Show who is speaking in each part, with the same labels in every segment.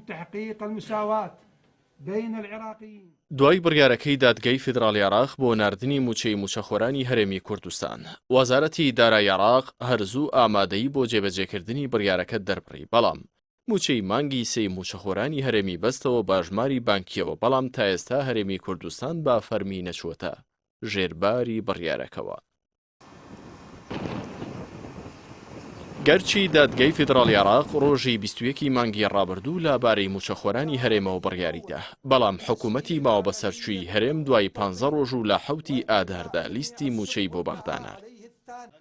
Speaker 1: تحقیق المساواة بین العراقیین.
Speaker 2: دوای بڕیارەکەی دادگای فیدراڵی عێراق بۆ ناردنی مووچەی مووچەخۆرانی هەرێمی کوردستان، وەزارەتی دارایی عێراق هەر زوو ئامادەیی بۆ جێبەجێکردنی بڕیارەکە دەربڕی، بەڵام مووچەی مانگی سێی مووچەخۆرانی هەرێمی بەستەوە بە ژماری بانکییەوە، بەڵام تا ئێستا هەرێمی کوردستان بە فەرمی نەچووەتە ژێر باری بڕیارەکەوە. گەرچی دادگای فیدراڵی عێراق ڕۆژی 21 ی مانگی ڕابردوو لە بارەی مووچەخۆرانی هەرێمەوە بڕیاریدا، بەڵام حکوومەتی ماوەبەسەرچووی هەرێم دوای پانزە ڕۆژ و لە حەوتی ئاداردا لیستی مووچەی بۆ بەغدا نارد.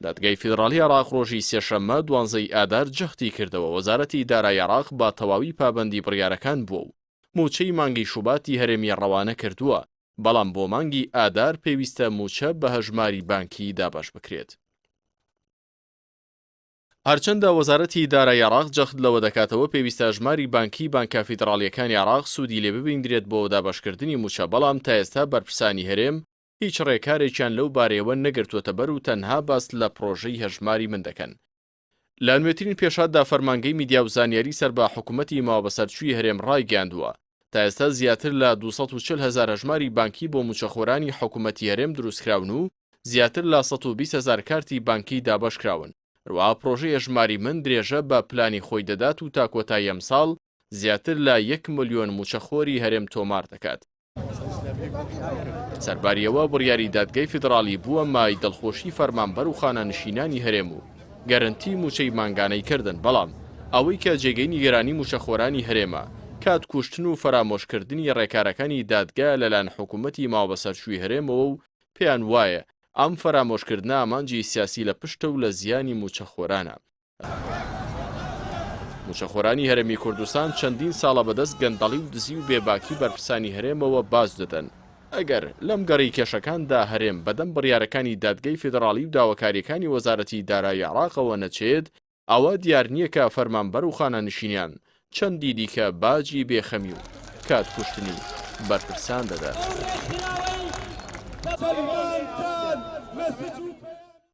Speaker 2: دادگای فیدراڵی عێراق ڕۆژی سێشەممە دوانزەی ئادار جەختی کردەوە وەزارەتی دارای عێراق بە تەواوی پابەندی بڕیارەکان بووە و مووچەی مانگی شوباتی هەرێمی ڕەوانە کردووە، بەڵام بۆ مانگی ئادار پێویستە مووچە بە هەژماری بانکی دابەش بکرێت. هەرچەندە وەزارەتی دارایی عێراق جەخت لەوە دەکاتەوە پێویستە هەژماری بانکی بانکە فیدراڵییەکانی عێراق سوودی لێ ببیندرێت بۆ دابەشکردنی مووچە، بەڵام تا ئێستا بەرپرسانی هەرێم هیچ ڕێکارێکیان لەو بارەیەوە نەگرتووەتەبەر و تەنها باس لە پڕۆژەی هەژماری من دەکەن. لە نوێترین پێشهاتدا فەرمانگەی میدیا و زانیاری سەر بە حکومەتی ماوەبەسەرچووی هەرێم ڕایگەیاندووە، تا ئێستا زیاتر لە 240 هەزار هەژماری بانکی بۆ مووچەخۆرانی حکومەتی هەرێم دروستکراون و زیاتر لە 120 هەزار کارتی بانکی دابەشکراون، هەروەها پڕۆژەی هەژماری من درێژە بە پلانی خۆی دەدات و تا کۆتایی ئەمساڵ زیاتر لە یەک ملیۆن مووچەخۆری هەرێم تۆمار دەکات. سەرباری ئەوە بڕیاری دادگای فیدڕاڵی بووە مای دڵخۆشی فەرمانبەر و خانەنشینانی هەرێم و گەرەنتی مووچەی مانگانەی کردن، بەڵام ئەوەی کە جێگەی نیگەرانی مووچەخۆرانی هەرێمە، کات کوشتن و فەرامۆشکردنی ڕێکارەکانی دادگایە لەلایەن حکوومەتی ماوەبەسەرچووی هەرێمەوە و پێیان وایە ئەم فەرامۆشکردنە ئامانجی سیاسی لە پشتە و لە زیانی مووچەخۆرانە. مووچەخۆرانی هەرێمی کوردستان چەندین ساڵە بەدەست گەندەڵی و دزی و بێباکی بەرپرسانی هەرێمەوە باج دەدەن. ئەگەر لەم گەڕی کێشەکاندا هەرێم بەدەم بڕیارەکانی دادگەی فیدڕاڵی و داواکارییەکانی وەزارەتی دارایی عێراقەوە نەچێت، ئەوا دیار نییە کە فەرمانبەر و خانەنشینان چەندی دیکە باجی بێخەمی و کات کوشتنی بەرپرسان دەدەن.